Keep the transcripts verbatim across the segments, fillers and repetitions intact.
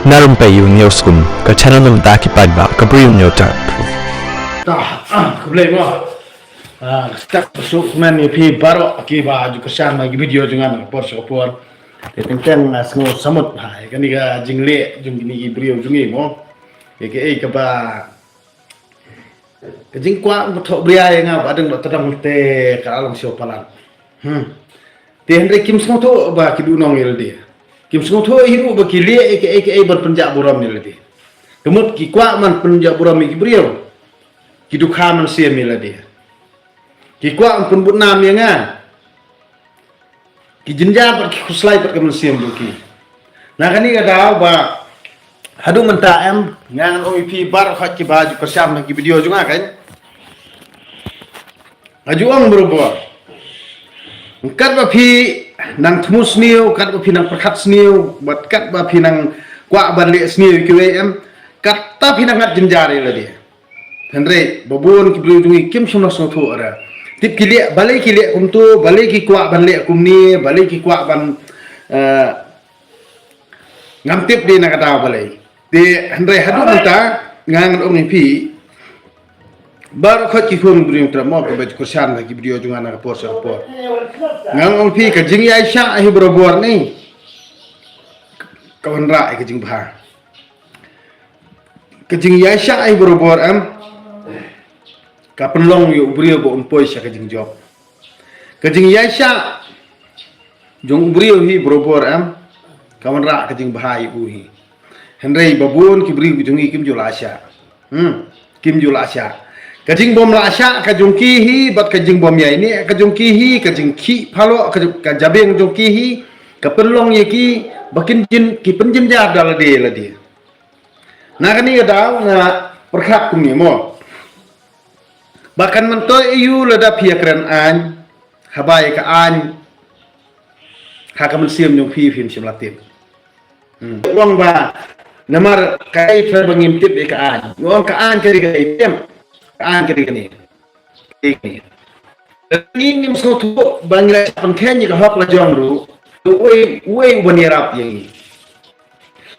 Na Rympei U News Kum, ka channel na bynta ki paidbah ka briew nyo tap. Ta, ah, khublei mo. Ah, step suk men ïa phi baroh kiba ju kyrshan ha ki video jong nga na ka por sha ka por. Te teng teng nga sngew samut ha kane ka jingleh jong kine ki briew jong ngi mo. Ïa kaei kaba Ka jingkwah ba thoh bria ïa nga ba dang ba tadang te ka la long siew palat. Hmm. Te hynrei kim sngewthuh ba ki duh nong ïa lade. Kim sngewthuh hi ruh ba ki leh ïa kaei kaei ban pynjah burom ïa lade. Ka mut ki kwah ban pynjah burom ïa ki briew. Ki dukha mynsiem ïa lade. Ki kwah ban pynbud nam ïa nga. Ki jynjar bad ki khuslai bad ka mynsiem jong ki. Na kane ka daw ba haduh mynta em, nga ngan ong ïa phi baroh khoit kiba ju kyrshan na ki video jong nga kan. Nga ju ong barabor. Katba phi nang thmu sniew, katba phi nang pyrkhat sniew, bad katba phi nang kwah ban leh sniew ïa kiwei em, kata phi nang ngat jynjar ïa lade. Hynrei ba bun ki briew jong ngi kim shym la sngewthuh re. Tip ki leh, balei ki leh kumto, balei ki kwah ban leh kumne, balei ki kwah ban, eh, ngam tip de na ka daw balei. Te hynrei haduh mynta nga ngan ong ïa phi baroh khoit ki khun briew tram mo kiba ju kyrshan ha ki video jong nga na ka por sha ka por. Nga ngan ong ïa phi ka jingïaishah hi barabor ne ka wanrah ïa ka jingbha. Ka jingïaishah hi barabor em ka pynlong ïa u briew ba un poi sha ka jingjop. Ka jingïaishah jong u briew hi barabor em ka wanrah ka jingbha ïa u hi. Hynrei ba bun ki briew jong ngi kim ju la shah. Hmm, kim ju la shah. Ka jingbym la shah ka jong ki hi bad ka jingbym ïaineh ka jong ki hi, ka jingkhih phalok ka jong, ka jabieng jong ki hi ka pynlong ïa ki ba kin jin, ki pynjynjar da lade lade. Na kane ka daw nga pyrkhat kumne mo. Ba kan myntoi aïu lada phi ïa kren aiñ, haba ïa ka aiñ ha ka mynsiem jong phi phim shym la tip. Hmm. Ong ba namar kaei ba ngim tip ïa ka aiñ. Ong ka aiñ ka dei ka dei tip. Ka aiñ ka dei kane. Ngi ngim sngewthuh ba ngi la shah pynkheiñ ïa ka hok la jong ruh, uei uei uban ïarap ïa ngi.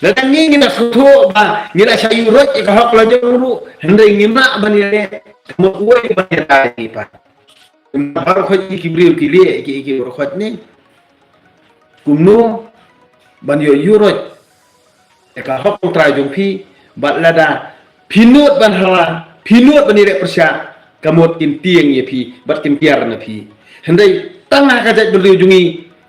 Lada ngi ngi la sngewthuh ba ngi la shah ïuh roit ïa ka hok la jong ruh, hynrei ngim lah ban ïaleh, ka mut uei uban ïarap ïa ngi pat. Baroh khoit ki briew ki leh ïa ki, ïa ki baroh khoit ne. Kumno ban ïoh ïuh roit ïa ka hok longtrai jong phi, bad lada phi nud ban hara, phi nud ban ïaleh pyrshah, ka mut kin tieng ïa phi bad kin tiar na phi. Hynrei tang ha ka jaitbynriew jong ngi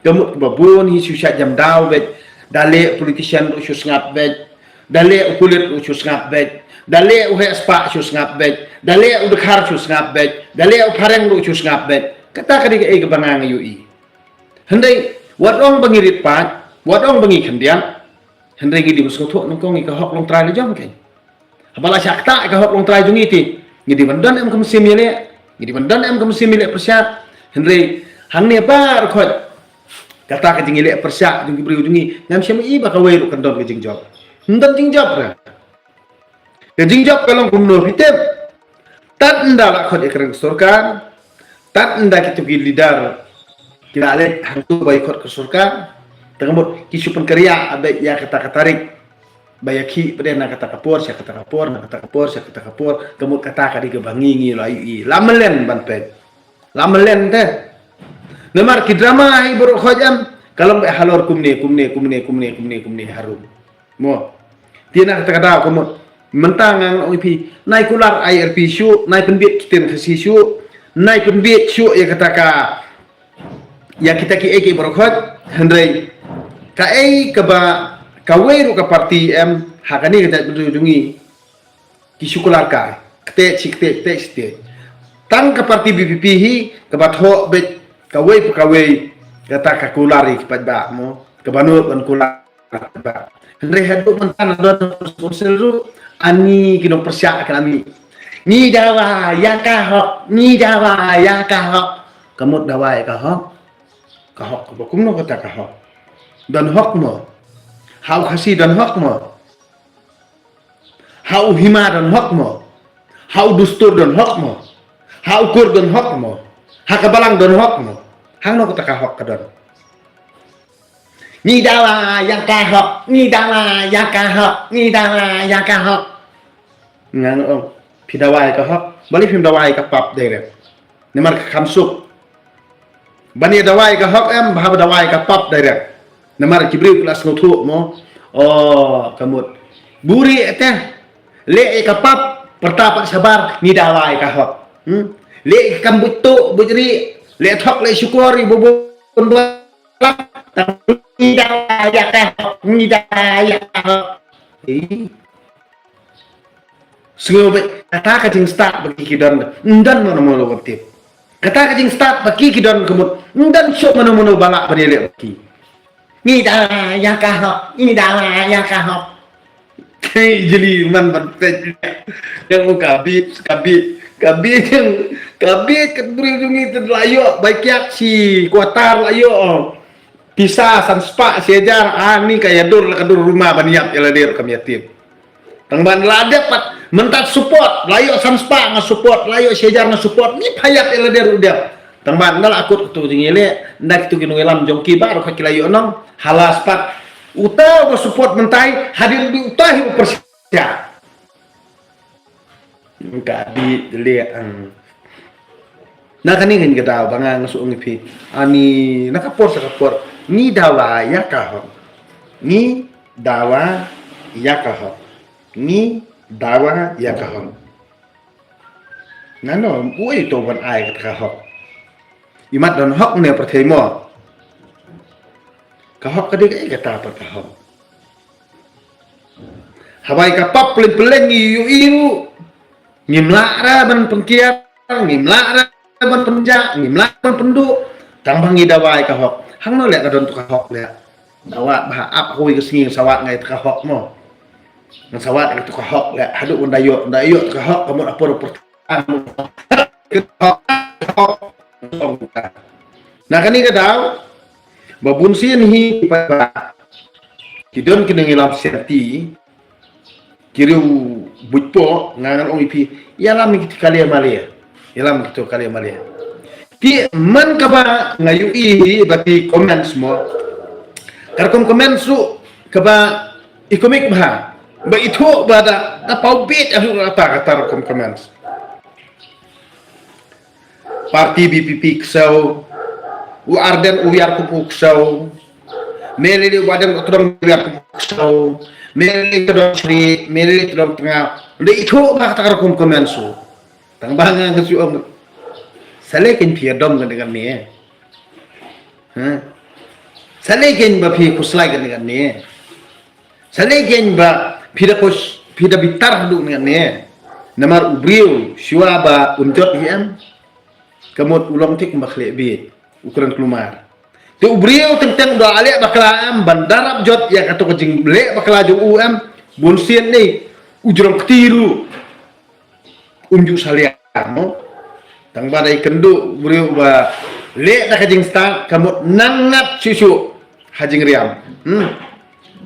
ka mut kaba bun hi shu shah jam daw beit. Da leh politician ruh shu sngap beit. Da leh u pulit ruh shu sngap beit. Da leh u heh spah shu sngap beit. Da leh u dkhar shu sngap beit. Da leh u phareng ruh shu sngap beit. Kata ka dei kaei kaba nga nga ïohi. Hynrei wat ong ba ngi rit paid, wat ong ba ngi khyndiat, hynrei ngi dei ban sngewthuh nyngkong ïa ka hok longtrai la jong kein. Haba la shah ktah ïa ka hok longtrai jong ngi te, ngi dei ban don em ka mynsiem ïaleh, ngi dei ban don em ka mynsiem ïaleh pyrshah. Hynrei hangne baroh khoit kata ka jingïaleh pyrshah jong ki briew jong ngi, ngam shym i ba kawei ruh kan don ka jingjop. Ym don jingjop re. Ka jingjop ka long kumno phi tip? Tad ynda la khot ïa ka reng sorkar, tad ynda kito ki leader ki la leit hangto ba ïa khot ka sorkar, te ka mut ki shu pynkyriah beit ïa kata ka tarik ba ïa khih pat de na kata ka por sha kata ka por, na kata ka por sha kata ka por, ka mut kata ka dei kaba ngi ngi la ïohi, la mlien ban peit. La mlien te. Namar ki drama hi baroh khoit em ka long beit halor kumne kumne kumne kumne kumne kumne harum. Mo. Te na kata ka daw ka mut mynta nga ong ïa phi, nai kular I R P shuh, nai pynbieit ktien Khasi shuh, nai pynbieit shuh ïa kata ka, ïa kita kiei kiei baroh khoit. Hynrei kaei kaba kawei ruh ka parti em ha kane ka jaitbynriew jong ngi, ki shu kular kai, ktieh shi ktieh, ktieh shi ktieh. Tang ka parti V P P hi kaba thoh beit kawei pa kawei kata ka kular ïa ki paidbah mo, kaba nud ban kular. Hynrei haduh mynta na don council ruh ani ki nongpyrshah ka la mih. Ngi dawa ïa ka hok, ngi dawa ïa ka hok. Ka mut dawa ïa ka hok? Ka hok kaba kumno kata ka hok? Don hok mo? Ha u Khasi don hok mo? Ha u hima don hok mo? Ha u dustur don hok mo? Ha u kur don hok mo? Ha ka balang don hok mo? Hangno kata ka hok ka don? Ngi dawa ïa ka hok, ngi dawa ïa ka hok, ngi dawa ïa ka hok. Nga ong, phi dawa ïa ka hok, balei phim dawa ïa ka pap direct? Namar ka kham suk. Ban ïa dawa ïa ka hok em, bha ba dawa ïa ka pap direct. Namar ki briew ki la sngewthuh mo. Oh, ka mut. Buri te. Leh ïa ka pap, pyrta pat shabar, ngi dawa ïa ka hok. Hmm? Leh ïa ka kam buit tuh, buit rieh, leh thok, leh shukor, ïa bun bun. Ngi dawa ïa ka hok, ngi dawa ïa ka hok. Eh. Sngewbha, kata ka jingstad ba ki ki don, ym don mano mano ba tip. Kata ka jingstad ba ki ki don ka mut, ym don shuh mano mano ba lah ban ïaleh bad ki. Ngi dawa ïa ka hok, ngi dawa ïa ka hok. Hei, jylliew man ban peit. Ïa u ka bit, ka bit, ka bit, ka bit ka briew jong ngi te la ïoh bai kiad shi quarter la ïoh. Pisa san spah shi hajar, ani ka ïa dur la ka dur ruma ban ïap ïa lade ruh kam ïa tip. Tang ban la dep pat mynta support, la ïoh san spah nga support, la ïoh shi hajar nga support, ngi pha ïap ïa lade ruh dep. Tang ban ynda la kut katu jingïaleh, ynda kitu ki nongïalam jong ki baroh ki la ïoh nong, ha la spah. Uta uba support mynta, hadien bi uta hi u pyrshah. Ka dei leh ang. Na kane ngin ka daw ba nga nga shu ong ïa phi. Ani na ka por sha ka por. Ngi dawa ïa ka hok. Ngi dawa ïa ka hok. Ngi dawa ïa ka hok. Nano, uei uto ban ai kata ka hok. Imat don hok ne pyrthei mo. Ka hok ka dei kaei kata pat ka hok. Haba ïa ka pap pyleng pyleng ngi ïohi ruh. Ngim lah ra ban pynkiar, ngim lah ra ban pynjah, ngim lah ban pynduh. Tang ba ngi dawa ïa ka hok. Hangno leh ka don tu ka hok leh. Dawa ba ap hoi ka sngi ngan sawat ngai tu ka hok mo. Ngan sawat ngai tu ka hok leh. Haduh ban da ïoh, da ïoh tu ka hok ka mut apor apor. Na kane ka daw ba bun sien hi ba ki don ki nongïalam shanti, ki riew buit poh, nga ngan ong ïa phi, ïalam ïa kito ka liang maliang. Ïalam ïa kito ka liang maliang. Te man kaba nga ïohi ba ki comments mo. Ka rukom comments ruh kaba i komik bha. Ba ithuh ba da, da paw bit a ruh kata, kata rukom comments. Parti B P P ksew, u Ardent u wiar kum u ksew, me lei lei u Bah Deng Dohtdong u wiar kum u ksew, me lei lei Tdong Shrieh, me lei lei Tdong Tnga, da ithuh ba kata ka rukom comments ruh. Tang ba nga nga shu ong, sa lei kein phi ïadom ngan ngan ne. Ha? Sa lei kein ba phi khuslai ngan ngan ne. Sa lei kein ba phi da kos, phi da bitar haduh ngan ne. Namar u briew shuwa ba un jot hi em. Ka mut u long thik ba khleh bit. U kren kulmar. Te u briew teng teng da leh bakla em ban da rap jot ïa kato ka jingleh bakla jong u em. Bun sien ne u jrong kti ruh. Um ju salia mo. Tang ba dei kynduh u briew ba leh da ka jingstad ka mut nang ngat shuh shuh ha jingriam. Hmm.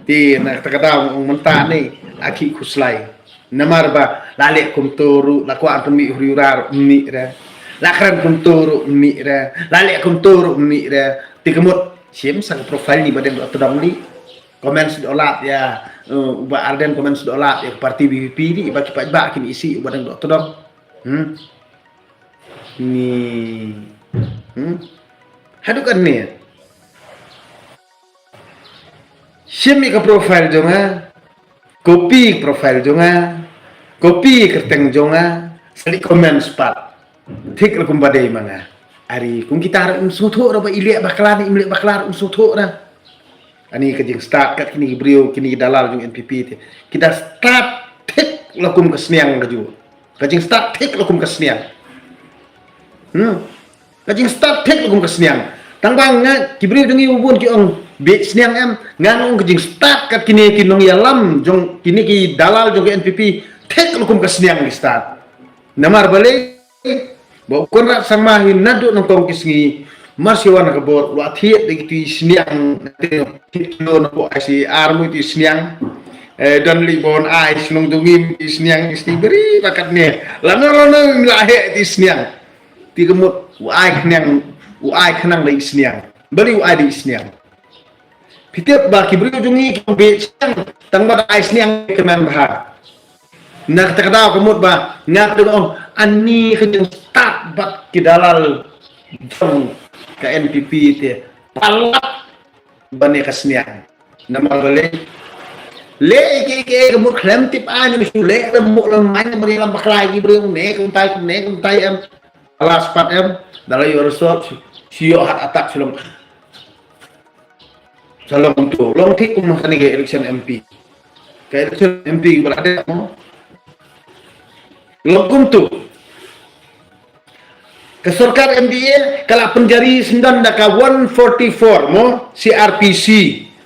Te na kata ka daw ong mynta ne aki khuslai. Namar ba la leh kumto ruh, la kwah pynmih hynriew ra ruh mih re. La kren kumto ruh mih re. La leh kumto ruh mih re. Te ka mut shim sa ka profile ni Bah Deng Dohtdong li. Comments doh lap ïa, eh, u Bah Ardent comments doh lap ïa ka parti B P P di, ba ki paidbah kin isih u Bah Deng Dohtdong. Hmm. Ni. Hmm. Haduh kane. Shim ïa ka profile jong nga. Copy profile jong nga. Copy kyrteng jong nga. Sa leit comments pat. Thik ruh kumba dei ma nga. Ari kum kita ruh um sngewthuh ruh ba i leh bakla ne im leh bakla ruh um sngewthuh ruh. Ani ka jingstad kat kine ki briew, kine ki dalal jong N P P te. Kita stad thik la kum ka sniang ka ju. Ka jingstad thik la kum ka sniang. Hmm. Ka jingstad thik la kum ka sniang. Tang ba nga ki briew jong ngi bun ki ong bit sniang em. Nga ong ka jingstad kat kine ki nongïalam jong kine ki dalal jong ka N P P thik la kum ka sniang ki stad. Namar balei ba u Conrad Sangma hi naduh nyngkong ki sngi mar shuwa na ka bor u la thied da kitu i sniang, thied kilo na pdeng I C R mo itu i sniang. Eh, don lei ba un ai shnong jong ngi itu i sniang, i sniang beri ba katne. Lano lano la heh itu i sniang. Te ka mut u ai khnang, u ai khnang da i sniang. Balei u ai da i sniang. Ki tip ba ki briew jong ngi ki bit sniang, tang ba ai sniang ki mem bha. Na kata ka daw ka mut ba nga pyndonkam ani ka jingstad bad ki dalal jong ka N P P te palat ban ïa ka sniang. Namar balei? Leh ïa ki, ïa ki, ïa ka mut khlem tip ai, ne shu leh lem mut lem mai, ne mari lam bakla ïa ki briew ne kumtai, ne kumtai em. Ala spat em, da la ïoh result, shu ïoh heart attack shu long. Sa long kumtu, long thik kum kane ka election M P. Ka election M P ba la dep mo. Long kumtu. Ka sorkar M D A ka la pynjari syndon da ka one forty-four mo, C R P C.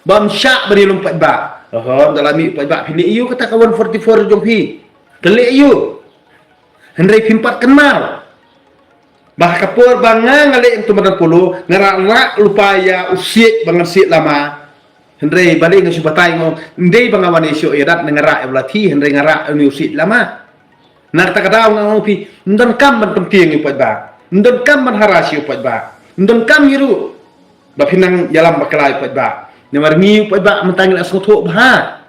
Bym shah ban ïalum paidbah. Oho, da la mih paidbah phi ne ïu kata ka one forty-four jong phi. Ka leh ïu. Hynrei phim pat kynmaw ba ha ka por ba nga nga leh ïa u madan polo, nga rah rah lypa ïa u siej ba ngan siej lama. Hynrei balei nga shu batai, nga ong, ym dei ba nga wan ïa shuh ïa dat, nga rah ïa u lathi, hynrei nga rah ïa u siej lama. Na kata ka daw nga ong phi, ym donkam ban pyntieng ïa u paidbah. Ym donkam ban harass ïa u paidbah. Ym donkam ïa ruh ba phin nang ïalam bakla ïa u paidbah. Namar ngi u paidbah mynta ngi la sngewthuh bha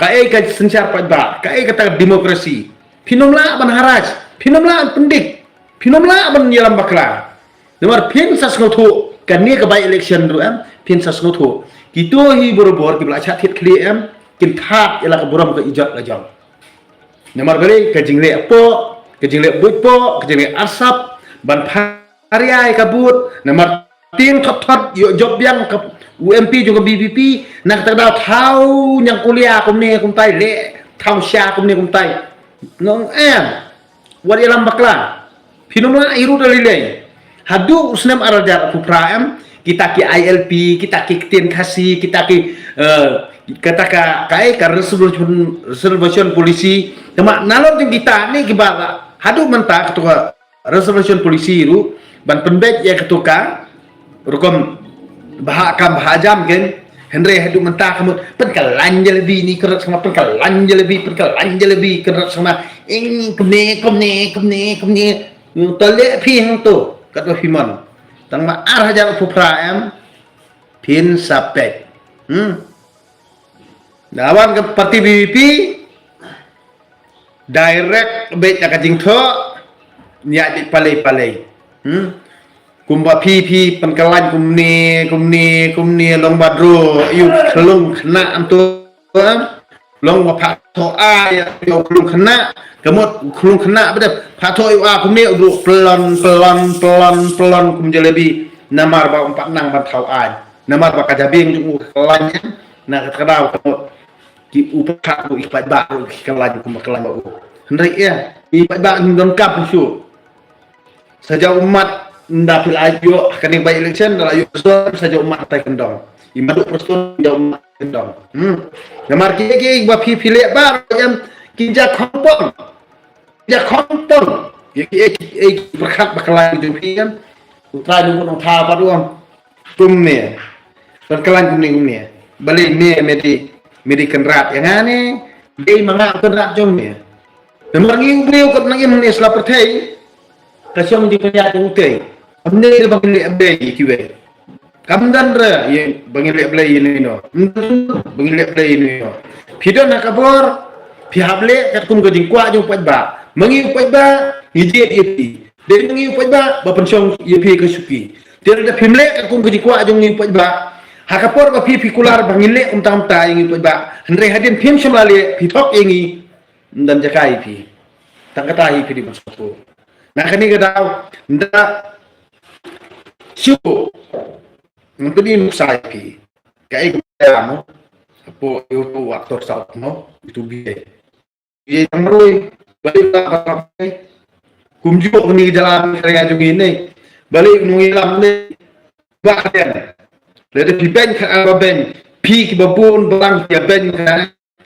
kaei ka synshar paidbah, kaei kata ka demokrasi. Phin ym lah ban harass, phin ym lah ban pyndik, phin ym lah ban ïalam bakla. Namar phin sa sngewthuh, kane ka by election ruh em, phin sa sngewthuh. Kito hi barabor kiba la shah thied khlieh em, kin thad ïa la ka burom ka ijot la jong. Namar balei? Ka jingleh poh, ka jingleh buit poh, ka jingleh arsap ban pharia ïa ka booth. Namar tieng thot thot ïoh jop biang ka u M P jong ka V P P, na kata ka daw thaw ñiangkulia kumne kumtai, leh thaw sha kumne kumtai. Nga ong em, wat ïalam bakla. Phin ym lah ïa ruh da lei lei. Haduh u snem ar hajar arphew phra em, kita ki I L P, kita ki ktien Khasi, kita ki, eh, kata ka, kaei ka reservation, reservation policy. Namar nalor jong kita ne kiba la haduh mynta kato ka reservation policy ruh ban pynbeit ïa kato ka rukom bha kam bha jam ken. Hynrei haduh mynta ka mut pynkylla jalebi ne kynrad sngewma, pynkylla jalebi, pynkylla jalebi kynrad sngewma. Ing kumne, kumne, kumne, kumne. Ngi to leh phi hangto, kato phi mon. Tang ma ar hajar arphew phra em, phin sa peit. Hmm. Wan ka parti V P P, direct beit ïa ka jingthoh, ïa beit palei palei. Hmm? Kumba phi phi pynkylla kumne, kumne, kumne, long ba draw ïa u khlung khynnah hangto. Long ba phah thoh ai ïa u khlung khynnah, ka mut u khlung khynnah ba dep phah thoh ïa u kumne u duk plon, plon, plon, plon kum jalebi. Namar ba um pat nang ban thaw ai. Namar ba ka jabieng jong u ka kylla, na kata ka daw ka mut ki u paidbah ruh, ki paidbah ruh ki kylla kumba kylla u. Hynrei ïa, ki paidbah ngim donkam shuh. Sa jaw ummat, nda phi la ïoh kane by election, da la ïoh person, sa jaw ummat tai kyndong. I Madu person, jaw ummat kyndong. Hmm. Namar ki ki ba phi phi leh ba em, ki ja khongpong. Ja khongpong. Ïa ki ei ei pyrkhat ba kylla jong phi kan. U Trai u Nongthaw pat u ong kumne. Pynkylla kumne kumne. Balei me me dei, me dei kynrad ïa nga ne? Dei ma nga kynrad jong me. Namar ngi u briew kat nang im ne sla pyrthei. Ka shong jingpynïaid jong u tei. Kam dei ba ngi leh blei ïa kiwei. Kam don re ïa ba ngi leh blei ïa no. Kam don ba ngi leh blei ïa no. Phi don ha ka bor, phi hap leh katkum ka jingkwah jong u paidbah. Ma ngi u paidbah ngi jied ïa phi. Dei ma ngi u paidbah ba pynshong ïa phi ka shuki. Te lada phim leh katkum ka jingkwah jong ngi u paidbah, ha ka por ba phi phi kular ba ngi leh kumta kumta ïa ngi u paidbah, hynrei hadien phim shym la leh phi thok ïa ngi, ym don jaka ïa phi. Tang kata hi phi dei ban sngewthuh. Na kane ka daw, nda shu ngan pyni nuksa ïa phi. Kaei kaba ïa mo. Hapoh ïa uto u actor South mo, uto u B A. Ïa tang roi, balei ba ba kumjuh kane ka jylla Meghalaya jong ngi ne. Balei u nongïalam ne. Ba den. Lada phi beiñ kane ba beiñ, phi kiba bun balang phi ïa beiñ kane.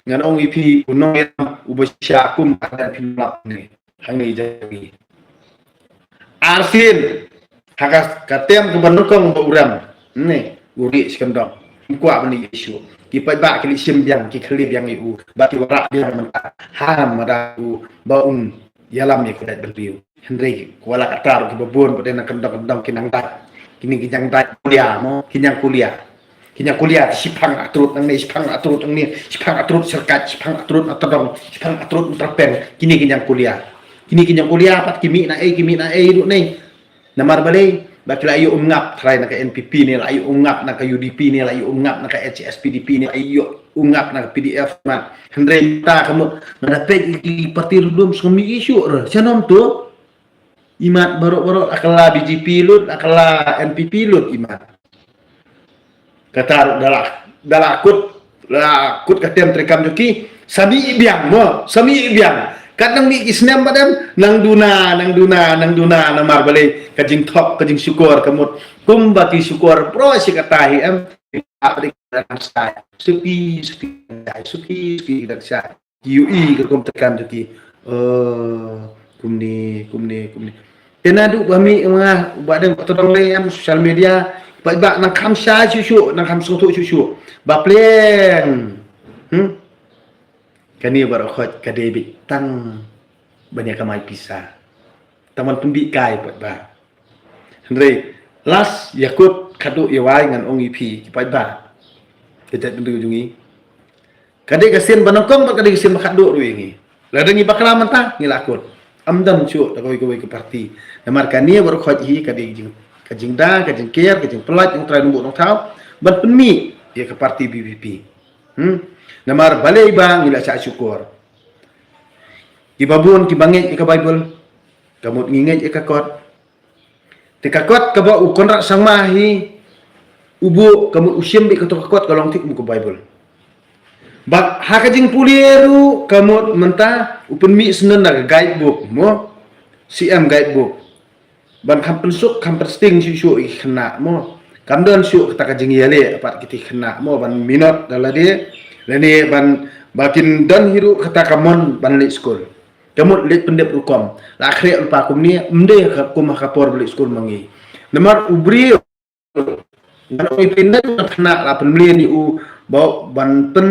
Ngan ong ïa phi u nongïalam uba shisha kum ka den phi lap ne. Hangne jong ngi. Arsien. Ha ka, ka tem kaba nyngkong ba u rem. Ne, u rieh shi kyndong. Ym kwah ban ïa shuh. Ki paidbah ki leit shim biang, ki khlieh biang ïa u. Bad ki wanrah biang mynta. Ha madan u ba un ïalam ïa ka jaitbynriew. Hynrei ki wanrah kata ruh kiba bun ba dei na kyndong kyndong ki nang dait. Kine ki nang dait kulia mo, ki nang kulia. Ki ñiangkulia, shipang atrut nangne, shipang atrut nangne, shipang atrut syrkat, shipang atrut na tdong, shipang atrut na tyrpeng. Kine ki ñiangkulia. Kine ki ñiangkulia pat ki mih na ei, ki mih na ei ruh ne. Namar balei, ba ki la ïoh umngap trai na ka N P P ne, la ïoh umngap na ka U D P ne, la ïoh umngap na ka H S P D P ne, la ïoh umngap na ka P D F mat. Hynrei ta ka mut, nga da peit ki parti rudum sngewmih ki shuh re. Shanom tu. Imat baroh-baroh, akala B J P lut, akala N P P lut imat. Kata ruh da la, da la kut, la kut ka tem treikam jong ki, sa mih biang mo, sa mih biang. Kat nang mih ki snem bad em, nang duna, nang duna, nang duna, namar balei, ka jingthok, ka jingshukor, ka mut. Kumba ki shukor, bro, shi kata hi em, suki, suki, suki, suki, suki, suki, Ki ïohi ka rukom treikam jong ki. Oh, kumne, kumne, kumne. Te naduh ba mih nga, ba dang ba tdong lei em social media, ba, ba nang kham shai shuh shuh, nang kham sngewthuh shuh shuh. Ba pleng. Hmm? Kane baroh khoit ka dei beit tang ban ïa kamai pisa. Tang ban pynbeit kai pat ba. Hynrei, last, ïa kut, khadduh, ïa wai, ngan ong ïa phi, ki paidbah. Ka jaitbynriew jong ngi. Ka dei ka sien ba nyngkong bad ka dei ka sien ba khadduh ruh ïa ngi. Lada ngi bakla mynta, ngi la kut. Ym don shuh da kawei kawei ka parti. Namar kane baroh khoit hi ka dei jing, ka jingda, ka jingker, ka jingpyllait jong U Trai Nongbuh Nongthaw. Ban pynmih ïa ka parti V P P. Hmm? Namar balei ba ngi la shah shukor. Kiba bun kiba ngeit ïa ka Baibl. Ka mut ngi ngeit ïa ka kot. Te ka kot kaba u Conrad Sangma hi u buh, ka mut u shim beit kato ka kot ka long thik kum ka Baibl. Bad ha ka jingpule ruh ka mut mynta u pynmih syndon da ka guidebook mo. C M guidebook. Ban kham pynsuk, kham pynsting shuh shuh ïa ki khynnah mo. Kam don shuh kata ka jingïaleh pat kiti khynnah mo ban minot da lade. Lane ban ba kin don hi ruh kata ka mon ban leit skul. Ka mut leit pyndep rukom. La khreh lypa kumne, ym dei ka kum ha ka por ba leit skul ma ngi. Namar u briew, ngan ong ïa phi, na khynnah la pynmlien ïa u, ba ban pyn,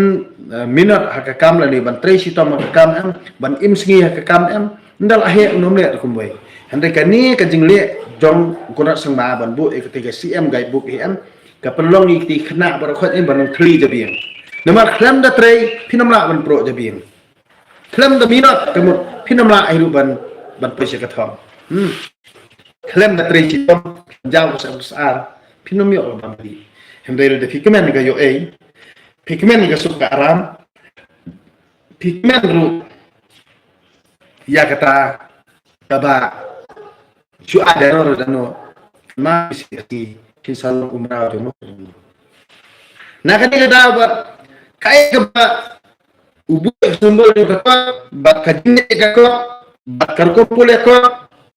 eh, minot ha ka kam lane ban trei shitom ha ka kam em, ban im sngi ha ka kam em, ynda la heh un ym leh rukom wei. Hynrei kane ka jingleh jong u Conrad Sangma ban buh ïa kata ka C M guidebook hi em, ka pynlong ïa kiti khynnah baroh khoit em ban nang thli jabieng. Namar khlem da trei, phin ym lah ban proh jabieng. Khlem da minot, ka mut, phin ym lah hi ruh ban, ban poi sha ka thong. Hmm. Khlem da trei shitom, jaw ka sar, phin ym ïoh ka bam ri. Hynrei lada phi kmen ka ïoh ei, phi kmen ka suk ka aram, phi kmen ruh ïa kata kaba shu ai da no da no. Ma si si kin sa long u mraw jong no. Na kane ka daw ba kaei kaba u buh ka symbol jong ka kot, bad ka jingngeit ka kot, bad ka rukom pule kot,